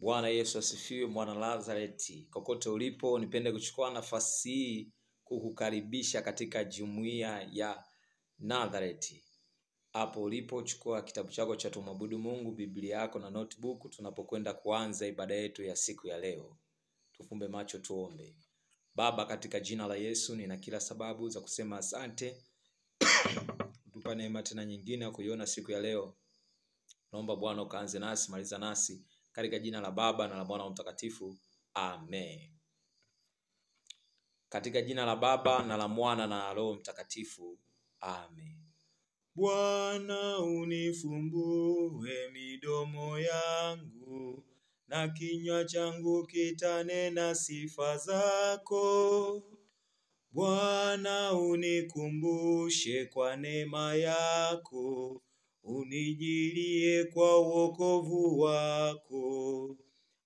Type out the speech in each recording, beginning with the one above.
Bwana Yesu asifiwe, mwana Nazareti. Kokote ulipo, nipende kuchukua nafasi hii kukukaribisha katika jumuiya ya Nazareti. Hapo ulipo, chukua kitabu chako cha Tumwabudu Mungu, Biblia yako na notebook, tunapokwenda kuanza ibada yetu ya siku ya leo. Tufumbe macho tuombe. Baba, katika jina la Yesu, nina kila sababu za kusema asante. Tupa neema tena nyingine ya kuiona siku ya leo. Naomba Bwana ukaanze nasi, maliza nasi, katika jina la Baba na la Mwana Mtakatifu. Amen. Katika jina la Baba na la Mwana na la Roho Mtakatifu. Amen. Bwana unifumbue midomo yangu, na kinywa changu kitanena sifa zako. Bwana unikumbushe kwa neema yako, unijilie kwa wokovu wako.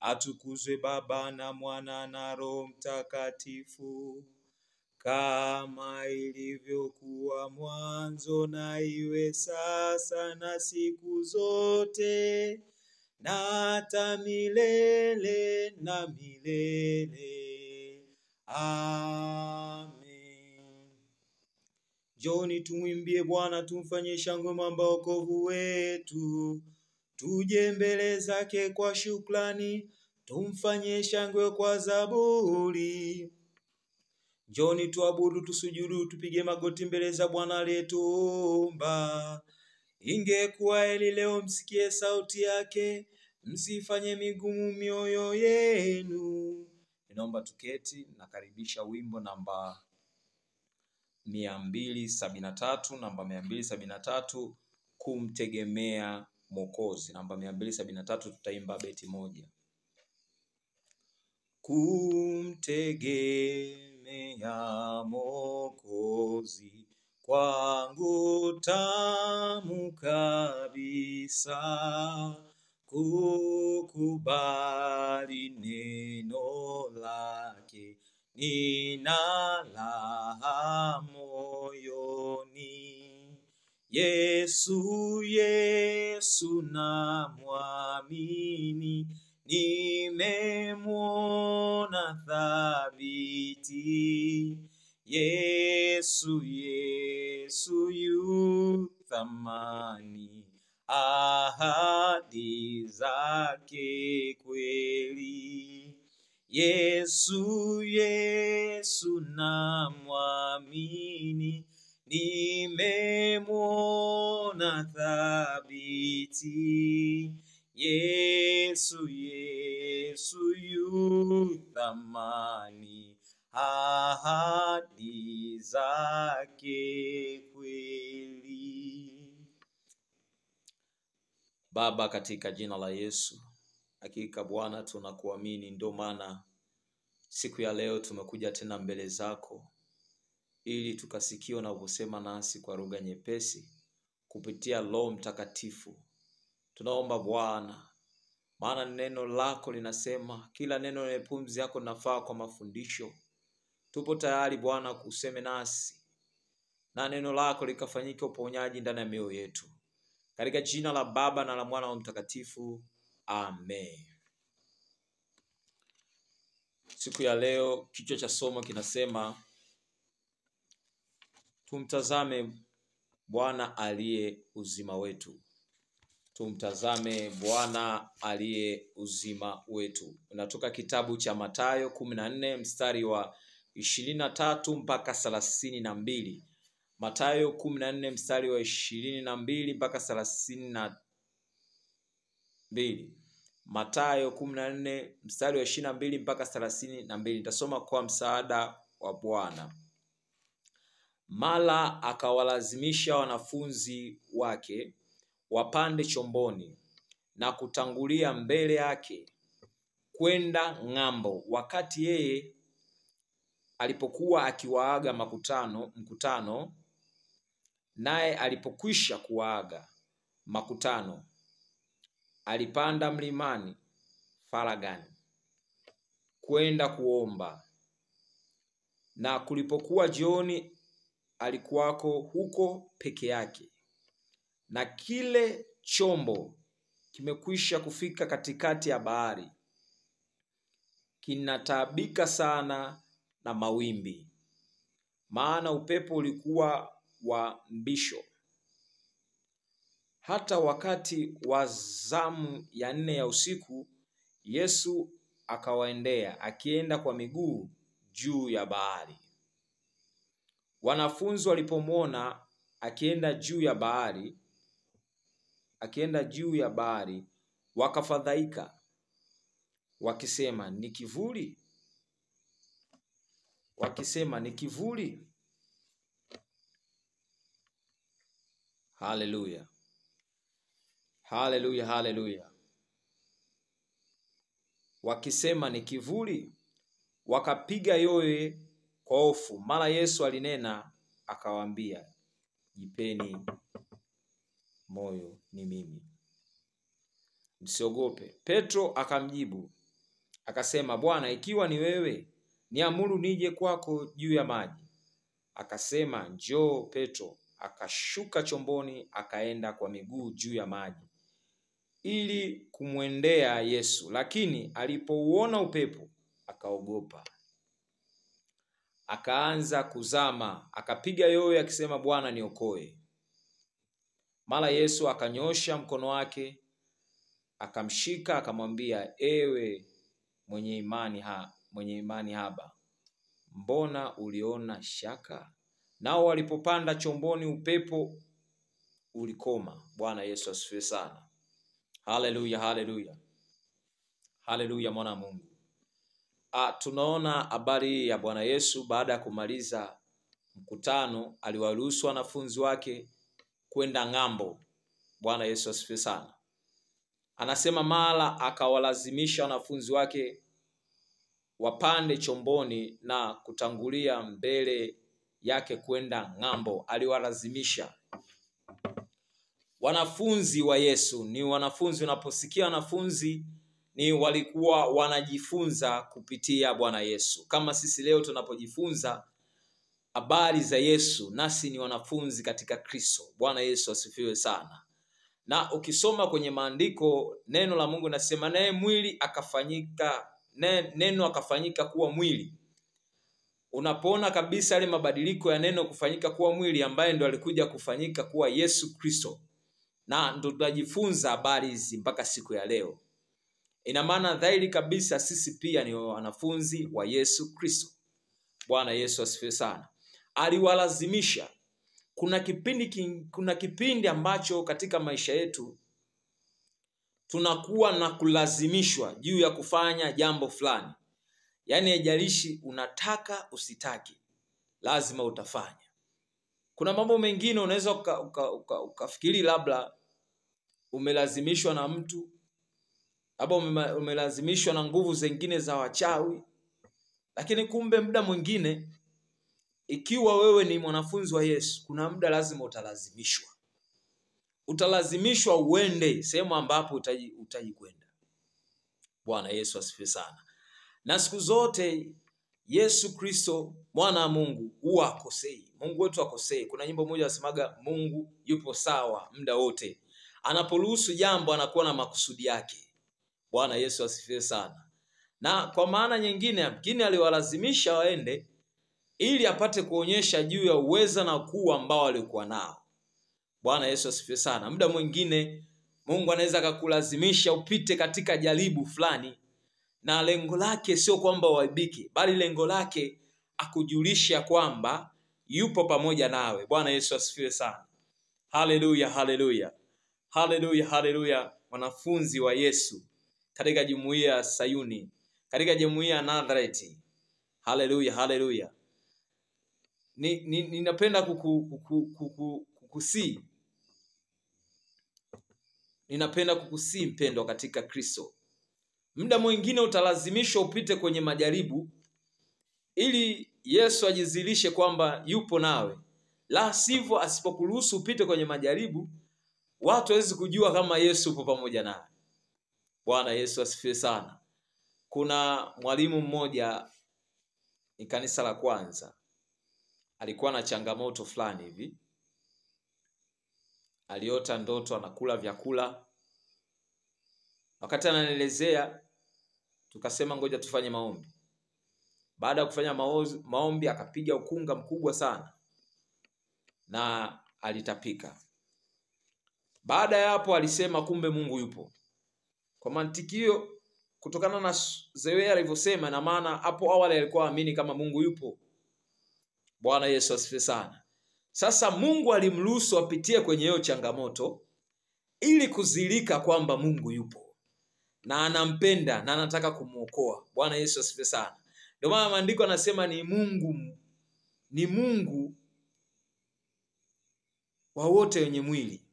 Atukuzwe Baba na Mwana na Roho Mtakatifu, kama ilivyokuwa mwanzo na iwe sasa na siku zote na hata milele na milele. Amen. Njoni tumwimbie Bwana, tumfanye shangwe mwamba wokovu wetu. Tuje mbele zake kwa shukrani, tumfanye shangwe kwa zaburi. Njoni tuabudu, tusujudu, tupige magoti mbele za Bwana aliyetuumba. Ingekuwa heri leo msikie sauti yake, msifanye migumu mioyo yenu. Ninaomba tuketi. Nakaribisha wimbo namba 273, namba 273, kumtegemea Mwokozi. Namba 273, tutaimba beti moja. Kumtegemea Mwokozi kwangu tamu kabisa, kukubali neno lake nina raha moyoni. Yesu, Yesu namwamini, nimemwona thabiti. Yesu, Yesu yu thamani, ahadi zake kweli. Yesu, Yesu namwamini, nimemwona thabiti. Yesu, Yesu yu thamani, ahadi zake kweli. Baba, katika jina la Yesu, hakika Bwana tunakuamini, ndio maana siku ya leo tumekuja tena mbele zako ili tukasikie unavyosema nasi kwa lugha nyepesi kupitia Roho Mtakatifu. Tunaomba Bwana, maana neno lako linasema kila neno lenye pumzi yako linafaa kwa mafundisho. Tupo tayari Bwana kuseme nasi na neno lako likafanyike uponyaji ndani ya mioyo yetu. Katika jina la Baba na la Mwana na Mtakatifu. Amen. Siku ya leo kichwa cha somo kinasema tumtazame Bwana aliye uzima wetu. Tumtazame Bwana aliye uzima wetu. Unatoka kitabu cha Mathayo 14 mstari wa 23 mpaka 32. Mathayo 14 mstari wa 22 mpaka 32. Mathayo 14 mstari wa 22 mpaka 32. Nitasoma kwa msaada wa Bwana. Mara akawalazimisha wanafunzi wake wapande chomboni na kutangulia mbele yake kwenda ng'ambo, wakati yeye alipokuwa akiwaaga mkutano. Naye alipokwisha kuwaaga makutano, alipanda mlimani faragani kwenda kuomba. Na kulipokuwa jioni, alikuwako huko peke yake. Na kile chombo kimekwisha kufika katikati ya bahari, kinataabika sana na mawimbi, maana upepo ulikuwa wa mbisho. Hata wakati wa zamu ya 4 ya usiku, Yesu akawaendea akienda kwa miguu juu ya bahari. Wanafunzi walipomwona akienda juu ya bahari, wakafadhaika wakisema ni kivuli. Wakisema ni kivuli. Haleluya. Haleluya, haleluya. Wakisema ni kivuli, wakapiga yowe kwa hofu. Mara Yesu alinena akawaambia, jipeni moyo, ni mimi, msiogope. Petro akamjibu akasema, Bwana, ikiwa ni wewe, niamuru nije kwako juu ya maji. Akasema, njoo Petro. Akashuka chomboni akaenda kwa miguu juu ya maji ili kumwendea Yesu. Lakini alipouona upepo akaogopa, akaanza kuzama, akapiga yowe akisema, Bwana niokoe. Mara Yesu akanyosha mkono wake akamshika, akamwambia, ewe mwenye imani haba, mbona uliona shaka? Nao walipopanda chomboni upepo ulikoma. Bwana Yesu asifiwe sana. Haleluya, haleluya. Haleluya, mwana Mungu. Tunaona habari ya Bwana Yesu baada ya kumaliza mkutano, aliwaruhusu wanafunzi wake kwenda ng'ambo. Bwana Yesu asifiwe sana. Anasema mara akawalazimisha wanafunzi wake wapande chomboni na kutangulia mbele yake kwenda ng'ambo. Aliwalazimisha. Wanafunzi wa Yesu ni wanafunzi, unaposikia wanafunzi ni walikuwa wanajifunza kupitia Bwana Yesu. Kama sisi leo tunapojifunza habari za Yesu, nasi ni wanafunzi katika Kristo. Bwana Yesu asifiwe sana. Na ukisoma kwenye maandiko, neno la Mungu nasema naye mwili akafanyika, neno akafanyika kuwa mwili. Unapoona kabisa yale mabadiliko ya neno kufanyika kuwa mwili, ambaye ndo alikuja kufanyika kuwa Yesu Kristo. Na ndo tunajifunza habari hizi mpaka siku ya leo. Ina maana dhahiri kabisa sisi pia ni wanafunzi wa Yesu Kristo. Bwana Yesu asifiwe sana. Aliwalazimisha. Kuna kipindi ambacho katika maisha yetu tunakuwa na kulazimishwa juu ya kufanya jambo fulani. Yaani haijalishi unataka usitaki, lazima utafanya. Kuna mambo mengine unaweza ukafikiri labda umelazimishwa na mtu, labda umelazimishwa na nguvu zingine za wachawi. Lakini kumbe muda mwingine, ikiwa wewe ni mwanafunzi wa Yesu, kuna muda lazima utalazimishwa. Utalazimishwa uende sehemu ambapo utaji kwenda. Bwana Yesu asifiwe sana. Na siku zote Yesu Kristo mwana wa Mungu huwa akosei. Mungu wetu akosei. Kuna nyimbo moja wasemaga Mungu yupo sawa muda wote. Anaporuhusu jambo anakuwa na makusudi yake. Bwana Yesu asifiwe sana. Na kwa maana nyingine, yamkini aliwalazimisha waende ili apate kuonyesha juu ya uweza na ukuu ambao alikuwa nao. Bwana Yesu asifiwe sana. Muda mwingine Mungu anaweza akakulazimisha upite katika jaribu fulani, na lengo lake sio kwamba uaibike, bali lengo lake akujulisha kwamba yupo pamoja nawe. Bwana Yesu asifiwe sana. Haleluya, haleluya. Haleluya, haleluya. Wanafunzi wa Yesu katika jumuiya ya Sayuni, katika jumuiya ya Nazareti. Haleluya, haleluya. Ninapenda kukusii. Ninapenda kukusii mpendwa katika Kristo. Muda mwingine utalazimishwa upite kwenye majaribu ili Yesu ajizilishe kwamba yupo nawe. La sivyo, asipokuruhusu upite kwenye majaribu, watu hawezi kujua kama Yesu yupo pamoja nawe. Bwana Yesu asifiwe sana. Kuna mwalimu mmoja ni kanisa la kwanza, alikuwa na changamoto fulani hivi. Aliota ndoto anakula vyakula. Wakati ananielezea, Tukasema ngoja tufanye maombi. Baada ya kufanya maombi akapiga ukunga mkubwa sana na alitapika. Baada ya hapo alisema kumbe Mungu yupo. Kwa mantiki hiyo, kutokana na Zewea alivyosema, na maana hapo awali alikuwa amini kama Mungu yupo. Bwana Yesu asifiwe sana. Sasa Mungu alimruhusu apitie kwenye hiyo changamoto ili kuzilika kwamba Mungu yupo na anampenda na anataka kumuokoa. Bwana Yesu asifiwe sana. Ndio maana maandiko anasema ni Mungu wa wote wenye mwili.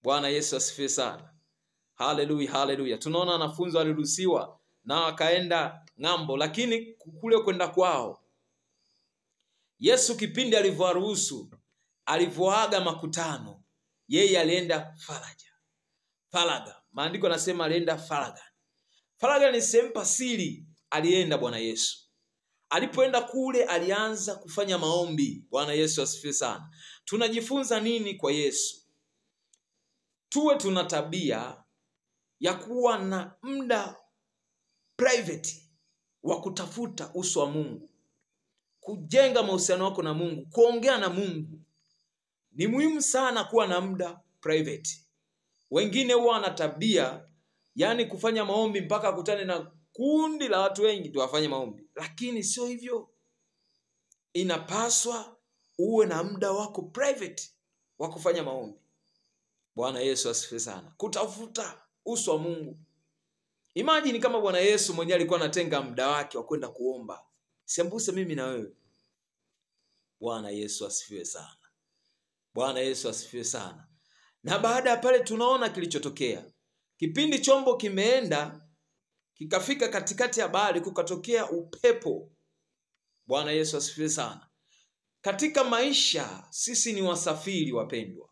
Bwana Yesu asifiwe sana. Haleluya, haleluya. Tunaona wanafunzi waliruhusiwa na wakaenda ng'ambo, lakini kule kwenda kwao Yesu kipindi alivyowaruhusu, alivyoaga makutano, yeye alienda faraja. Faraga. Maandiko yanasema alienda faraga. Faraga ni sehemu pasiri alienda Bwana Yesu. Alipoenda kule alianza kufanya maombi. Bwana Yesu asifiwe sana. Tunajifunza nini kwa Yesu? Tuwe tuna tabia ya kuwa na muda private wa kutafuta uso wa Mungu, kujenga mahusiano yako na Mungu, kuongea na Mungu. Ni muhimu sana kuwa na muda private. Wengine huwa wana tabia yani kufanya maombi mpaka akutane na kundi la watu wengi ndio wafanye maombi, lakini sio hivyo. Inapaswa uwe na muda wako private wa kufanya maombi. Bwana Yesu asifiwe sana. Kutafuta uso wa Mungu. Imagine kama Bwana Yesu mwenyewe alikuwa anatenga muda wake wa kwenda kuomba. Sembuse mimi na wewe. Bwana Yesu asifiwe sana. Bwana Yesu asifiwe sana. Na baada ya pale tunaona kilichotokea. Kipindi chombo kimeenda kikafika katikati ya bahari, kukatokea upepo. Bwana Yesu asifiwe sana. Katika maisha sisi ni wasafiri wapendwa,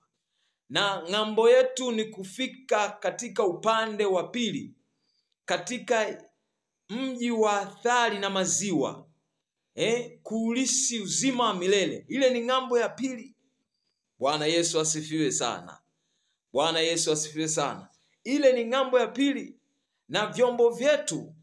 na ng'ambo yetu ni kufika katika upande wa pili, katika mji wa athari na maziwa, kuulisi uzima wa milele. Ile ni ng'ambo ya pili. Bwana Yesu asifiwe sana. Bwana Yesu asifiwe sana. Ile ni ng'ambo ya pili, na vyombo vyetu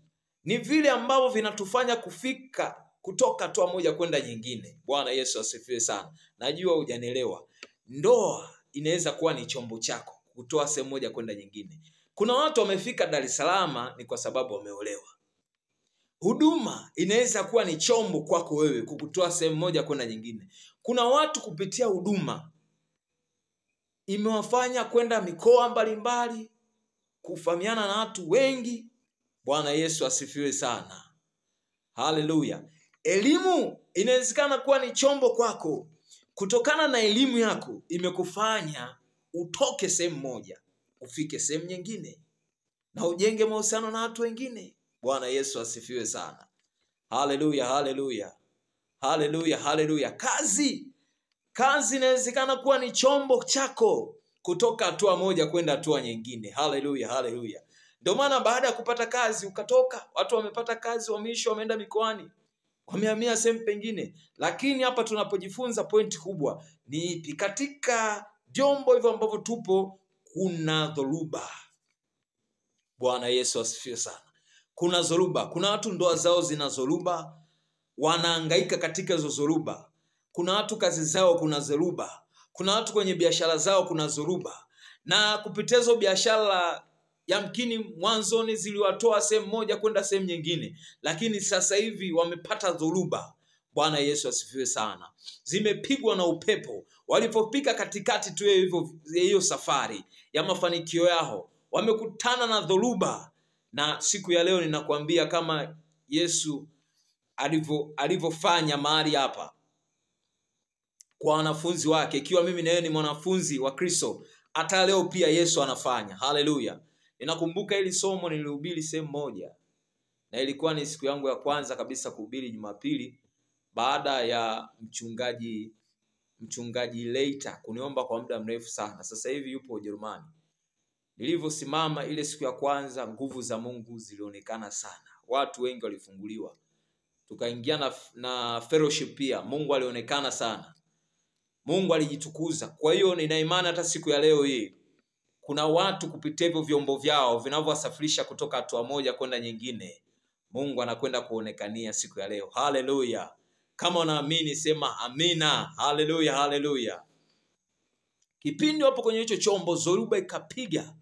ni vile ambavyo vinatufanya kufika kutoka hatua moja kwenda nyingine. Bwana Yesu asifiwe sana. Najua hujanielewa. Ndoa inaweza kuwa ni chombo chako kutoa sehemu moja kwenda nyingine. Kuna watu wamefika Dar es Salaam ni kwa sababu wameolewa. Huduma inaweza kuwa ni chombo kwako wewe kukutoa sehemu moja kwenda nyingine. Kuna watu kupitia huduma imewafanya kwenda mikoa mbalimbali, kufahamiana na watu wengi. Bwana Yesu asifiwe sana. Haleluya. Elimu inawezekana kuwa ni chombo kwako. Kutokana na elimu yako imekufanya utoke sehemu moja ufike sehemu nyingine na ujenge mahusiano na watu wengine. Bwana Yesu asifiwe sana. Haleluya, haleluya. Haleluya, haleluya. Kazi inawezekana kuwa ni chombo chako kutoka hatua moja kwenda hatua nyingine. Haleluya, haleluya. Ndio maana baada ya kupata kazi ukatoka, watu wamepata kazi, wameisha, wameenda mikoani, wamehamia sehemu pengine. Lakini hapa tunapojifunza pointi kubwa ni ipi? Katika vyombo hivyo ambavyo tupo kuna dhoruba. Bwana Yesu asifiwe sana. Kuna dhoruba. Kuna watu ndoa zao zina dhoruba, wanahangaika katika hizo dhoruba. Kuna watu kazi zao kuna dhoruba. Kuna watu kwenye biashara zao kuna dhoruba. Na kupitia hizo biashara yamkini mwanzoni ziliwatoa sehemu moja kwenda sehemu nyingine, lakini sasa hivi wamepata dhoruba. Bwana Yesu asifiwe sana. Zimepigwa na upepo. Walipofika katikati tu hiyo safari ya mafanikio yao, wamekutana na dhoruba. Na siku ya leo ninakwambia kama Yesu alivyofanya mahali hapa kwa wanafunzi wake, ikiwa mimi na yeye ni mwanafunzi wa Kristo, hata leo pia Yesu anafanya. Haleluya. Ninakumbuka hili somo nilihubiri sehemu moja, na ilikuwa ni siku yangu ya kwanza kabisa kuhubiri Jumapili baada ya mchungaji Leita kuniomba kwa muda mrefu sana. Sasa hivi yupo Ujerumani. Nilivyosimama ile siku ya kwanza, nguvu za Mungu zilionekana sana. Watu wengi walifunguliwa. Tukaingia na fellowship pia. Mungu alionekana sana. Mungu alijitukuza. Kwa hiyo nina imani hata siku ya leo hii kuna watu kupitia hivyo vyombo vyao vinavyowasafirisha kutoka hatua moja kwenda nyingine, Mungu anakwenda kuonekania siku ya leo. Haleluya! Kama unaamini sema amina. Haleluya, haleluya. Kipindi wapo kwenye hicho chombo, zoruba ikapiga.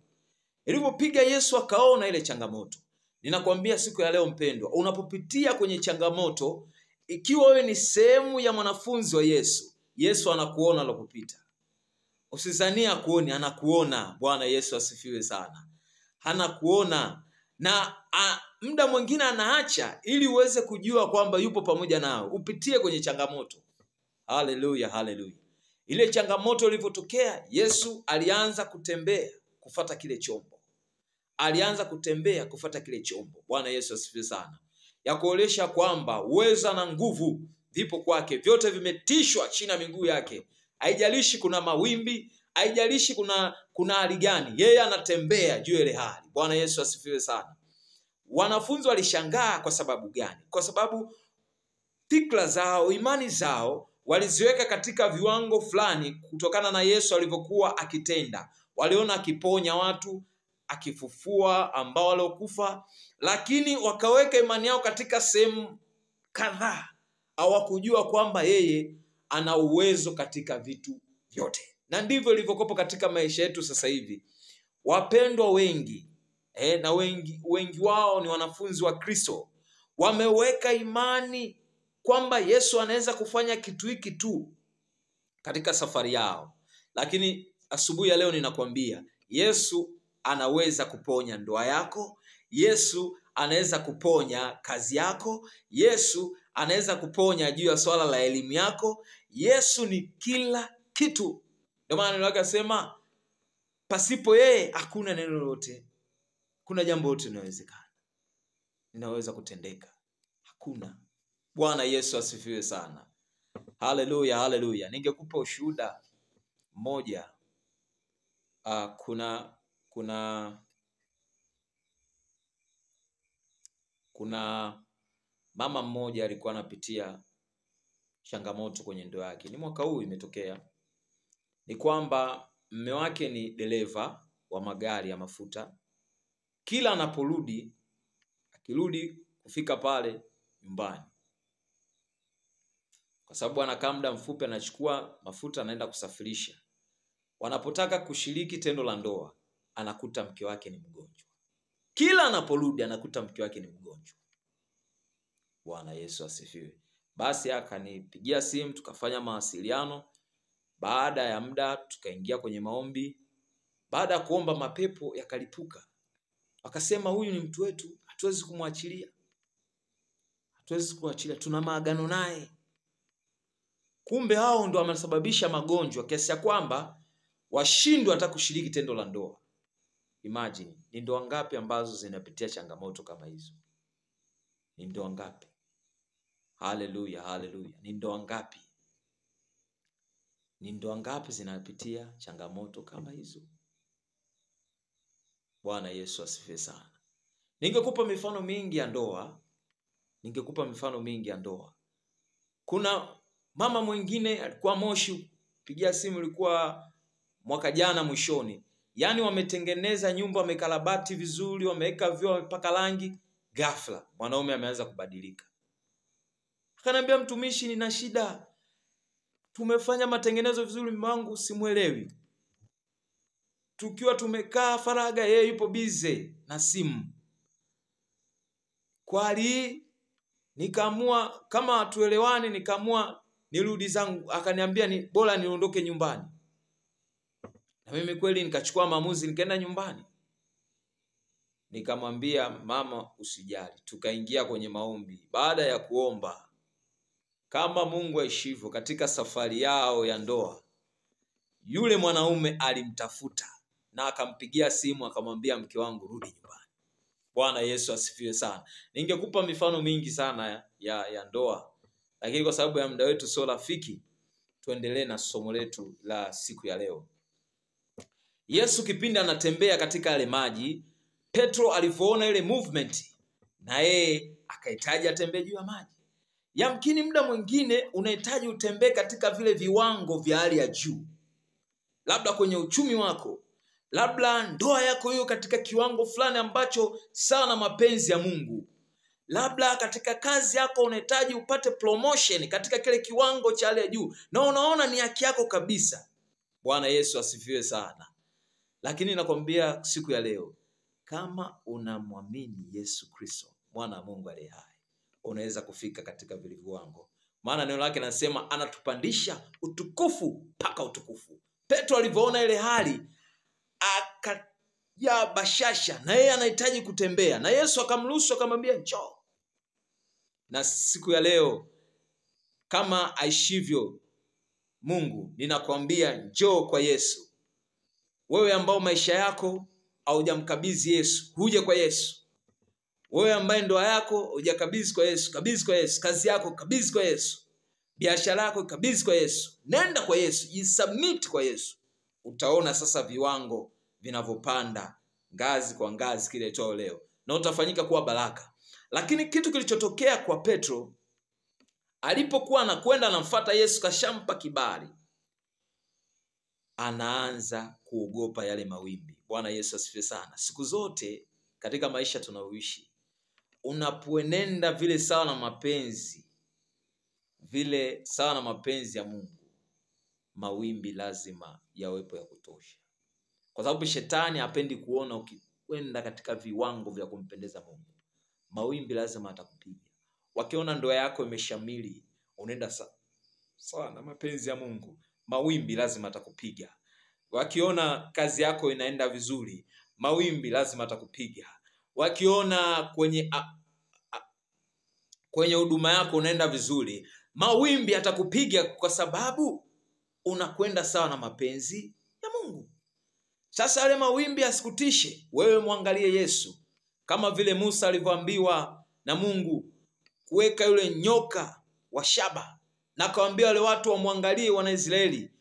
Ilipopiga, Yesu akaona ile changamoto. Ninakwambia siku ya leo mpendwa, unapopitia kwenye changamoto, ikiwa wewe ni sehemu ya mwanafunzi wa Yesu, Yesu anakuona unapopita. Usizanie akuoni, anakuona. Bwana Yesu asifiwe sana. Anakuona na muda mwingine anaacha ili uweze kujua kwamba yupo pamoja nao, upitie kwenye changamoto. Haleluya, haleluya. Ile changamoto ilivyotokea, Yesu alianza kutembea kufata kile chombo. Alianza kutembea kufata kile chombo. Bwana Yesu asifiwe sana. Ya kuonyesha kwamba uweza na nguvu vipo kwake, vyote vimetishwa chini ya miguu yake. Haijalishi kuna mawimbi, haijalishi kuna hali gani, yeye anatembea juu ile hali. Bwana Yesu asifiwe sana. Wanafunzi walishangaa kwa sababu gani? Kwa sababu fikra zao, imani zao waliziweka katika viwango fulani kutokana na Yesu alivyokuwa akitenda. Waliona akiponya watu, akifufua ambao waliokufa, lakini wakaweka imani yao katika sehemu kadhaa. Hawakujua kwamba yeye ana uwezo katika vitu vyote. Na ndivyo ilivyokuwa katika maisha yetu sasa hivi. Wapendwa wengi, na wengi wao ni wanafunzi wa Kristo, wameweka imani kwamba Yesu anaweza kufanya kitu hiki tu katika safari yao. Lakini asubuhi ya leo ninakwambia, Yesu anaweza kuponya ndoa yako, Yesu anaweza kuponya kazi yako, Yesu anaweza kuponya juu ya swala la elimu yako. Yesu ni kila kitu. Ndio maana neno lake asema pasipo yeye hakuna neno lolote, kuna jambo lolote linawezekana, linaweza kutendeka, hakuna. Bwana Yesu asifiwe sana. Haleluya, haleluya. Ningekupa ushuhuda mmoja. Kuna mama mmoja alikuwa anapitia changamoto kwenye ndoa yake. Ni mwaka huu imetokea. Ni kwamba mume wake ni dereva wa magari ya mafuta. Kila anaporudi, akirudi kufika pale nyumbani, kwa sababu anakaa muda mfupi, anachukua mafuta anaenda kusafirisha. Wanapotaka kushiriki tendo la ndoa, anakuta mke wake ni mgonjwa. Kila anaporudi anakuta mke wake ni mgonjwa. Bwana Yesu asifiwe. Basi akanipigia simu, tukafanya mawasiliano. Baada ya muda tukaingia kwenye maombi. Baada ya kuomba, mapepo yakalipuka. Wakasema huyu ni mtu wetu, hatuwezi kumwachilia. Hatuwezi kumwachilia, tuna maagano naye. Kumbe hao ndio wamesababisha magonjwa kiasi ya kwamba washindwa hata kushiriki tendo la ndoa. Imagine, ni ndoa ngapi ambazo zinapitia changamoto kama hizo? Ni ndoa ngapi? Haleluya, haleluya. Ni ndoa ngapi? Ni ndoa ngapi zinapitia changamoto kama hizo? Bwana Yesu asifiwe sana. Ningekupa mifano mingi ya ndoa. Ningekupa mifano mingi ya ndoa. Kuna mama mwingine alikuwa Moshi, pigia simu ilikuwa mwaka jana mwishoni. Yaani wametengeneza nyumba, wamekarabati vizuri, wameweka vioo, wamepaka rangi. Ghafla mwanaume ameanza kubadilika. Akaniambia, mtumishi, nina shida. Tumefanya matengenezo vizuri, mume wangu simuelewi. Tukiwa tumekaa faraga, yeye yupo bize na simu. Kwa hali hii nikaamua kama tuelewane, nikaamua nirudi zangu. Akaniambia ni bora niondoke nyumbani. Na mimi kweli nikachukua maamuzi, nikaenda nyumbani. Nikamwambia mama, usijali. Tukaingia kwenye maombi. Baada ya kuomba, kama Mungu aishivyo, katika safari yao ya ndoa, yule mwanaume alimtafuta na akampigia simu akamwambia, mke wangu rudi nyumbani. Bwana Yesu asifiwe sana. Ningekupa mifano mingi sana ya ndoa, lakini kwa sababu ya muda wetu sio rafiki, tuendelee na somo letu la siku ya leo. Yesu kipindi anatembea katika yale maji, Petro alipoona ile movement, na yeye akahitaji atembee juu ya maji. Yamkini muda mwingine unahitaji utembee katika vile viwango vya hali ya juu. Labda kwenye uchumi wako, labda ndoa yako hiyo katika kiwango fulani ambacho sawa na mapenzi ya Mungu. Labda katika kazi yako unahitaji upate promotion katika kile kiwango cha hali ya juu, na unaona ni haki yako kabisa. Bwana Yesu asifiwe sana. Lakini nakwambia siku ya leo, kama unamwamini Yesu Kristo, mwana wa Mungu aliye hai, unaweza kufika katika vile viwango. Maana neno lake linasema anatupandisha utukufu mpaka utukufu. Petro alivyoona ile hali akajaa bashasha, na yeye anahitaji kutembea, na Yesu akamruhusu akamwambia njoo. Na siku ya leo, kama aishivyo Mungu, ninakwambia njoo kwa Yesu. Wewe ambao maisha yako haujamkabidhi Yesu, huje kwa Yesu. Wewe ambaye ndoa yako hujakabidhi kwa Yesu, kabidhi kwa Yesu. Kazi yako kabidhi kwa Yesu. Biashara yako kabidhi kwa Yesu. Nenda kwa Yesu, jisubmit kwa Yesu. Utaona sasa viwango vinavyopanda ngazi kwa ngazi kile itwao leo, na utafanyika kuwa baraka. Lakini kitu kilichotokea kwa Petro, alipokuwa anakwenda anamfuata Yesu, kashampa kibali, anaanza kuogopa yale mawimbi. Bwana Yesu asifiwe sana. Siku zote katika maisha tunayoishi, unapoenenda vile sawa na mapenzi, vile sawa na mapenzi ya Mungu, mawimbi lazima yawepo ya kutosha. Kwa sababu shetani hapendi kuona ukikwenda katika viwango vya kumpendeza Mungu. Mawimbi lazima atakupiga. Wakiona ndoa yako imeshamili, unaenda sawa na mapenzi ya Mungu, mawimbi lazima atakupiga. Wakiona kazi yako inaenda vizuri, mawimbi lazima atakupiga. Wakiona kwenye huduma yako unaenda vizuri, mawimbi atakupiga, kwa sababu unakwenda sawa na mapenzi ya Mungu. Sasa yale mawimbi asikutishe, wewe muangalie Yesu. Kama vile Musa alivyoambiwa na Mungu kuweka yule nyoka wa shaba, na akawaambia wale watu wamwangalie wana Israeli.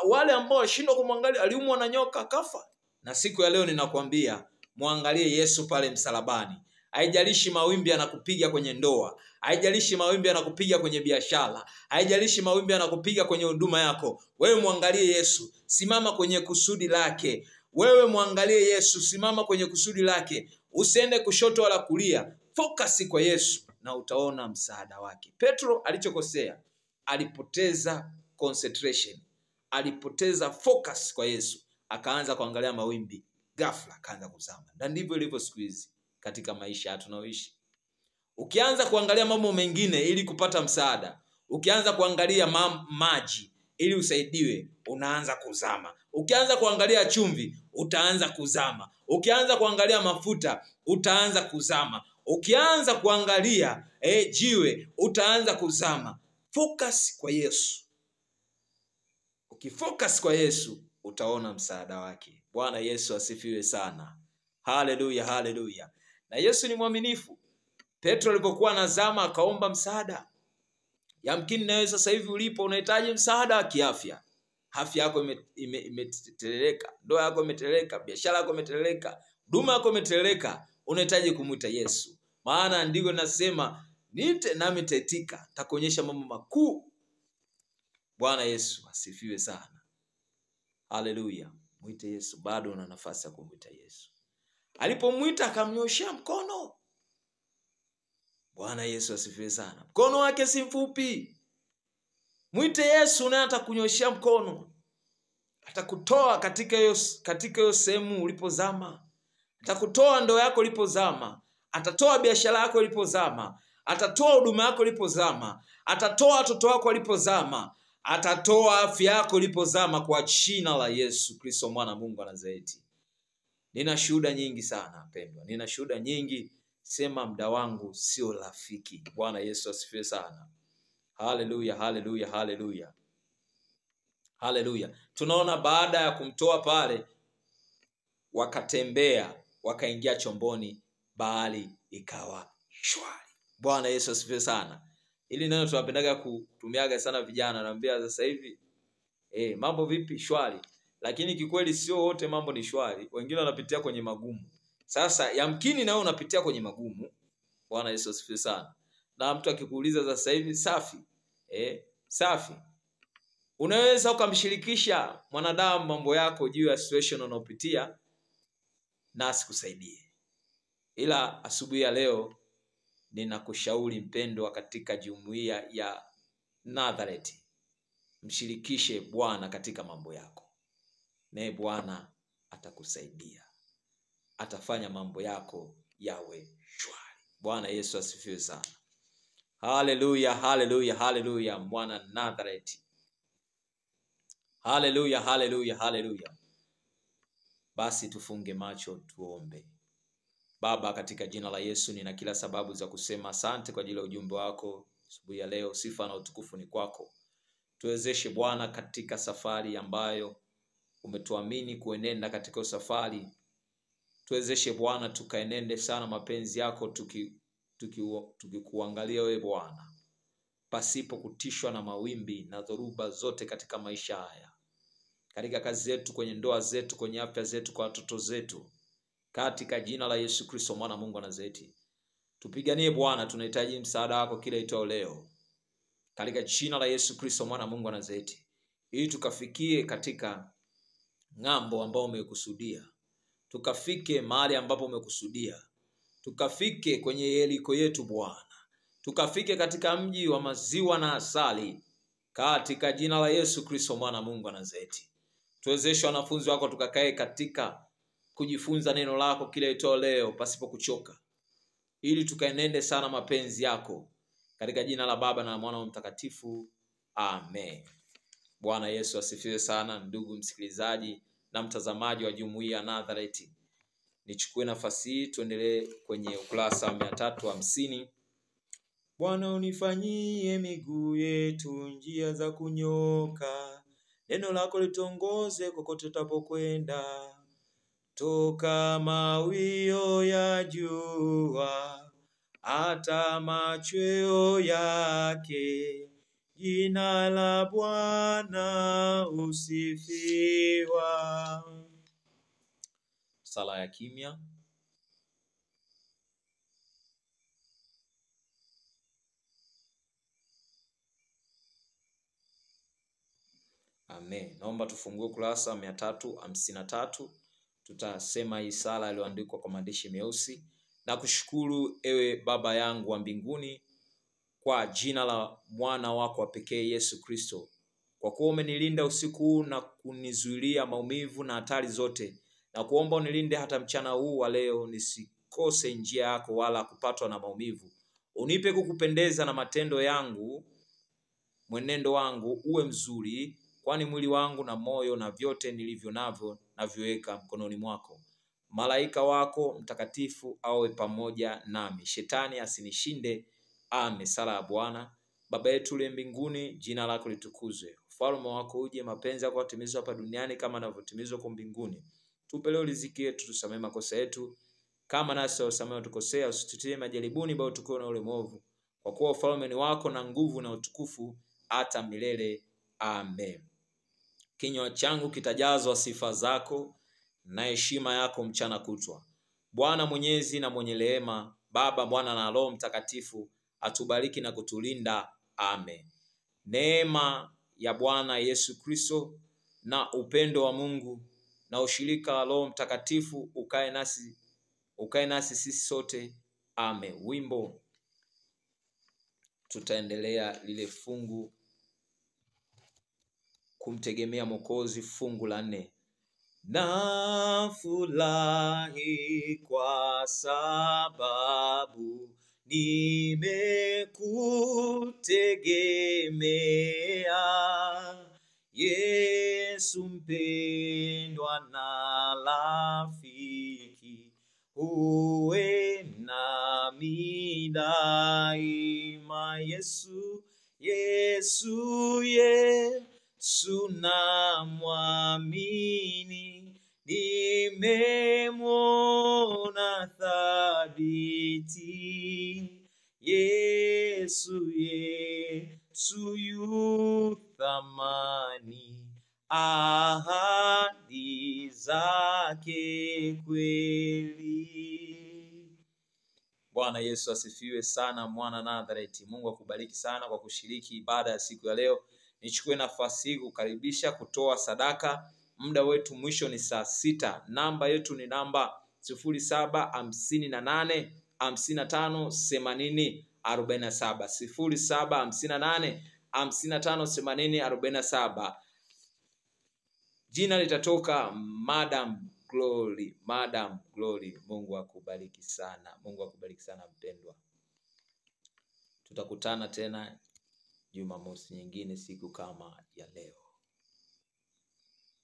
Wale ambao walishindwa kumwangalia aliumwa na nyoka akafa. Na siku ya leo ninakwambia muangalie Yesu pale msalabani. Haijalishi mawimbi yanakupiga kwenye ndoa, haijalishi mawimbi yanakupiga kwenye biashara, haijalishi mawimbi yanakupiga kwenye huduma yako, wewe muangalie Yesu, simama kwenye kusudi lake. Wewe muangalie Yesu, simama kwenye kusudi lake, usiende kushoto wala kulia, focus kwa Yesu na utaona msaada wake. Petro alichokosea, alipoteza concentration, alipoteza focus kwa Yesu, akaanza kuangalia mawimbi, ghafla akaanza kuzama. Na ndivyo ilivyo siku hizi katika maisha tunayoishi. Ukianza kuangalia mambo mengine ili kupata msaada, ukianza kuangalia maji ili usaidiwe, unaanza kuzama. Ukianza kuangalia chumvi, utaanza kuzama. Ukianza kuangalia mafuta, utaanza kuzama. Ukianza kuangalia jiwe, utaanza kuzama. Focus kwa Yesu. Ukifocus kwa Yesu, utaona msaada wake. Bwana Yesu asifiwe sana. Haleluya, haleluya. Na Yesu ni mwaminifu. Petro alipokuwa anazama akaomba msaada. Yamkini nawe sasa hivi ulipo unahitaji msaada wa kiafya. Afya yako imeteleleka, ndoa yako imeteleleka, biashara yako imeteleleka, huduma yako imeteleleka, unahitaji kumuita Yesu. Maana andiko linasema niite nami nitaitika, nitakuonyesha mambo makuu. Bwana Yesu asifiwe sana. Haleluya. Muite Yesu, bado una nafasi ya kumuita Yesu. Alipomuita akamnyoshia mkono. Bwana Yesu asifiwe sana. Mkono wake si mfupi. Muite Yesu naye atakunyoshia mkono. Atakutoa katika hiyo sehemu ulipozama. Atakutoa ndoa yako ulipozama. Atatoa biashara yako ilipozama. Atatoa huduma yako ilipozama. Atatoa watoto wako walipozama. Atatoa afya yako ilipozama, kwa jina la Yesu Kristo mwana Mungu wa Nazareti. Nina shuhuda nyingi sana pendwa. Nina shuhuda nyingi. Sema muda wangu sio rafiki. Bwana Yesu asifiwe sana. Haleluya, haleluya, haleluya. Haleluya. Tunaona baada ya kumtoa pale, wakatembea, wakaingia chomboni, bahari ikawa shwari. Bwana Yesu asifiwe sana. Ili neno tunapendaga kutumiaga sana vijana, naambia sasa hivi, mambo vipi? Shwari. Lakini kikweli sio wote mambo ni shwari. Wengine wanapitia kwenye magumu. Sasa yamkini na wewe unapitia kwenye magumu. Bwana Yesu asifiwe sana. Na mtu akikuuliza sasa hivi safi, safi. Unaweza ukamshirikisha mwanadamu mambo yako juu ya situation unayopitia na asikusaidie. Ila asubuhi ya leo Ninakushauri mpendwa, katika jumuiya ya Nazareti, mshirikishe Bwana katika mambo yako, naye Bwana atakusaidia, atafanya mambo yako yawe shwari. Bwana Yesu asifiwe sana. Haleluya, haleluya, haleluya, mwana Nazareti. Haleluya, haleluya, haleluya. Basi tufunge macho tuombe. Baba, katika jina la Yesu, nina kila sababu za kusema asante kwa ajili ya ujumbe wako asubuhi ya leo. Sifa na utukufu ni kwako. Tuwezeshe Bwana katika safari ambayo umetuamini kuenenda katika safari. Tuwezeshe Bwana tukaenende sana mapenzi yako, tukikuangalia wewe Bwana, pasipo kutishwa na mawimbi na dhoruba zote katika maisha haya, katika kazi zetu, kwenye ndoa zetu, kwenye afya zetu, kwa watoto zetu, katika jina la Yesu Kristo mwana Mungu wa Nazareti. Tupiganie Bwana, tunahitaji msaada wako kila itwao leo, katika jina la Yesu Kristo mwana Mungu wa Nazareti, ili tukafikie katika ng'ambo ambao umekusudia, tukafike mahali ambapo umekusudia, tukafike kwenye Yeriko yetu Bwana, tukafike katika mji wa maziwa na asali, katika jina la Yesu Kristo mwana Mungu wa Nazareti. Tuwezeshe wanafunzi wako tukakae katika kujifunza neno lako kila itwao leo pasipo kuchoka, ili tukaenende sana mapenzi yako, katika jina la Baba na Mwana Mtakatifu, amen. Bwana Yesu asifiwe sana. Ndugu msikilizaji na mtazamaji wa jumuiya Nazareti, nichukue nafasi hii tuendelee kwenye ukurasa wa 350. Bwana unifanyie miguu yetu njia za kunyoka, neno lako litongoze kokote tutapokwenda. Toka mawio ya jua hata machweo yake, jina la Bwana usifiwa. Sala ya kimya. Amen. Naomba tufungue kurasa 353. Tutasema hii sala iliyoandikwa kwa maandishi meusi. Na kushukuru ewe Baba yangu wa mbinguni kwa jina la mwana wako wa pekee Yesu Kristo, kwa kuwa umenilinda usiku huu na kunizuilia maumivu na hatari zote, na kuomba unilinde hata mchana huu wa leo, nisikose njia yako wala kupatwa na maumivu. Unipe kukupendeza na matendo yangu, mwenendo wangu uwe mzuri, kwani mwili wangu na moyo na vyote nilivyo navyo naviweka mkononi mwako. Malaika wako mtakatifu awe pamoja nami, shetani asinishinde. Amen. Sala ya Bwana. Baba yetu uliye mbinguni, jina lako litukuzwe, ufalme wako uje, mapenzi yako yatimizwe hapa duniani kama yanavyotimizwa huko mbinguni. Tupe leo riziki yetu, tusamehe makosa yetu kama nasi tuwasamehe tukosea, usitutie majaribuni, bali tuokoe na ule mwovu, kwa kuwa ufalme ni wako na nguvu na utukufu hata milele. Amen. Kinywa changu kitajazwa sifa zako na heshima yako mchana kutwa. Bwana mwenyezi na mwenye rehema, Baba, Mwana na Roho Mtakatifu, atubariki na kutulinda. Amen. Neema ya Bwana Yesu Kristo na upendo wa Mungu na ushirika wa Roho Mtakatifu ukae nasi sisi sote. Amen. Wimbo tutaendelea lile fungu kumtegemea Mwokozi, fungu la 4. Nafurahi kwa sababu nimekutegemea, Yesu mpendwa na rafiki, uwe nami daima. Yesu, Yesu, Yesu namwamini, nimemwona thabiti. Yesu, Yesu yu thamani, ahadi zake kweli. Bwana Yesu asifiwe sana, mwana Nazareti. Mungu akubariki sana kwa kushiriki ibada ya siku ya leo. Nichukue nafasi hii kukaribisha kutoa sadaka. Muda wetu mwisho ni saa 6. Namba yetu ni namba 0758 55 80 47, 0758 55 80 47. Jina litatoka Madam Glory, Madam Glory. Mungu akubariki sana, Mungu akubariki sana mpendwa. Tutakutana tena Jumamosi nyingine siku kama ya leo.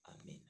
Amina.